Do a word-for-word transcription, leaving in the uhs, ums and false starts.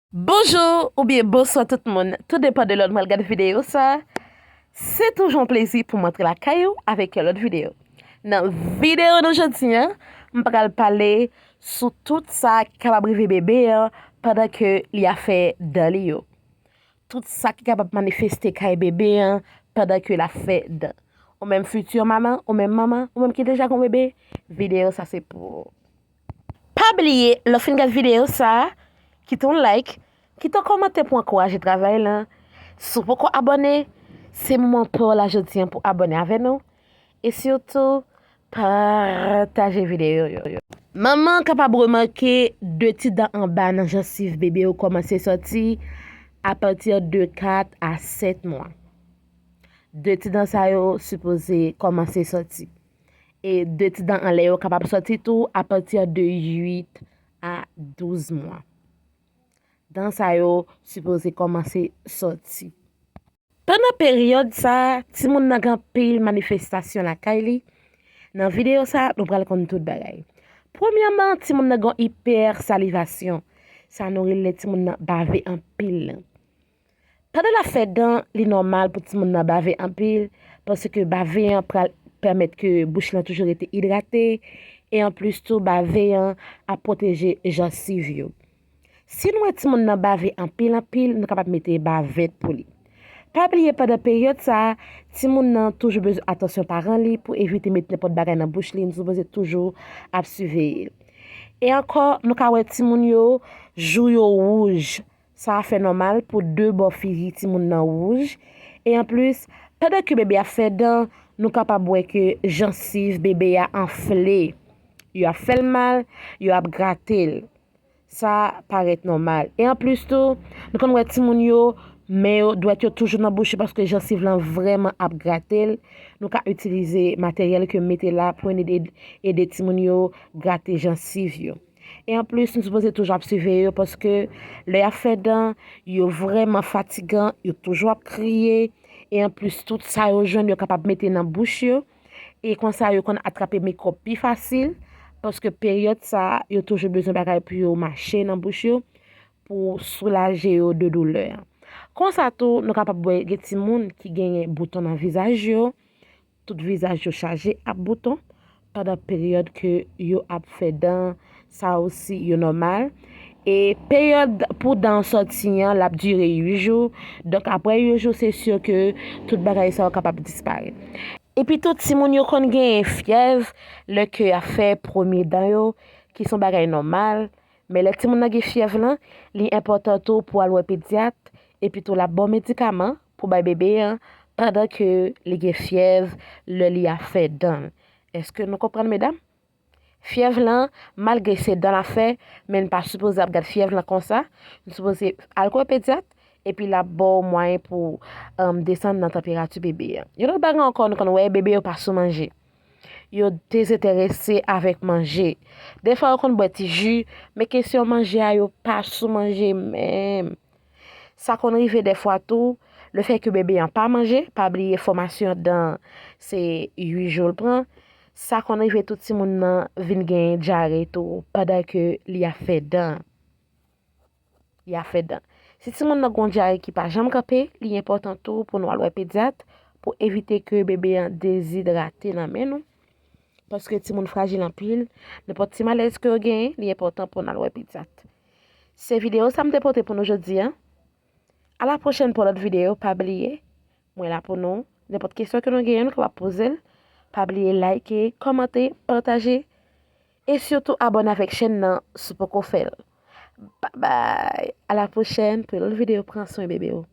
Bonjou oubyen bonswa tout moun, tou depann de lè w pral gade videyo sa. Se toujou yon plezi pou m antre lakay ou avèk yon lòt videyo. Nan videyo nou jodi a, m pral pale sou tout sa ki kapab rive bebe an pandan ke li ap fè dan li yo. Tout sa ki kapab manifeste kay bebe an pandan ke l ap fè dan. Ou menm fiti manman, ou menm manman, ou menm ki deja gon bebe, videyo sa se pou ou. Pa bliye, lè w fin gade videyo sa a, kite yon like, kite yon kòmantè pou ankouraje travay lan. Si w poko abòne, se moman pa w la jodi an pou abòne avè nou. E sitou, pataje videyo yo. Manman kapab remake de ti dan anba nan jansiv bebe yo kòmanse sòti apati de kat a sèt mwa. De ti dan sa yo sipoze kòmanse sòti. E de ti dan anlè yo kapab sòti tou apati de uit a douz mwa. Dan sa yo sipoze kòmanse sòti. Pandan peryòd sa a, timoun nan gen anpil manifestasyon lakay li. Nan videyo sa a, nou pral konn tout bagay. Premyèman, timoun nan gen ipèsalivasyon. Sa nou rele timoun nan bave anpil. Pandan l ap fè dan, li nòmal pou timoun nan bave anpil, paske bave an pral pèmèt ke bouch lan toujou rete idrate, e anplis tou, bave an ap pwoteje jansiv yo. Si n wè timoun nan bave anpil anpil, nou kapab mete bavèt pou li. Pa bliye, pandan peryòd sa a, timoun nan toujou bezwen atansyon paran li pou evite met nenpòt bagay nan bouch li, nou sipoze toujou ap siveye l. E ankò, nou ka wè timoun yo, jou yo wouj. Sa fè nòmal pou de bò figi timoun nan wouj. E anplis, pandan ke bebe ap fè dan, nou kapab wè ke jansiv bebe a anfle. Yo ap fè l mal, yo ap grate l. Sa parèt nòmal. E anplis tou, nou konn wè timoun yo, men yo, dwèt yo toujou nan bouch yo paske jansiv lan vrèman ap grate l. Nou ka itilize materyèl ke m mete la pou n ede, ede timoun yo grate jansiv yo. E anplis, nou sipoze toujou ap siveye yo paske lè y ap fè dan, yo vrèman fatigan, yo toujou ap kriye. E anplis, tout sa yo jwenn, yo kapab mete nan bouch yo. E konsa, yo konn atrape mikwòb pi fasil, paske peryòd sa a, yo toujou bezwen bagay pou yo mache nan bouch yo, pou soulaje yo de doulè. Konsa tou, nou kapab wè gen timoun ki genyen bouton nan vizaj yo, tout vizaj yo chaje ak bouton pandan peryòd ke yo ap fè dan, sa osi yo nòmal. E peryòd pou dan sòti an, l ap dire uit jou. Donk, apre uit jou, se si ke tout bagay sa yo kapab disparèt. Epi tou, timoun yo konn genyen fyèv lè ke y ap fè premye dan yo, ki se yon bagay nòmal. Men lè timoun nan gen fyèv lan, li enpòtan tou pou al wè pedyat, epi tou l ap ba w medikaman pou bay bebe an pandan ke li gen fyèv lè li ap fè dan l. Èske nou konprann, medam? Fyèv lan, malgre se dan l ap fè, men n pa sipoze ap gad fyèv lan konsa. Nou sipoze al wè pedyat, epi l ap ba w mwayen pou, um, desann nan tanperati bebe an. Yon lòt bagay ankò, nou konn wè bebe yo pa sou manje. Yo dezenterese avèk manje. Defwa yo konn bwè ti ji, men kesyon manje a, yo pa sou manje menm. Sa konn rive defwa tou, lefètke bebe an pa manje, pa bliye fòmasyon dan se uit jou l pran. Sa konn rive tou timoun nan vin gen dyare tou pandan ke li ap fè dan. Li ap fè dan. Si timoun nan gon dyare ki pa janm kanpe, li enpòtan tou pou nou al wè pedyat pou evite ke bebe an dezidrate nan men nou. Paske timoun frajil anpil, nenpòt ti malèz ke yo genyen, li enpòtan pou n al wè pedyat. Se videyo sa m te pote pou nou jodi a. A la pwochèn pou lòt videyo, pa bliye, mwen la pou nou. Nenpòt kesyon ke nou genyen, nou kapab poze l. Pa bliye like, kòmante, pataje. E sitou abòne avèk chèn nan si w poko fè l. Babay! A la pwochèn pou yon lòt videyo. Pran swen bebe w.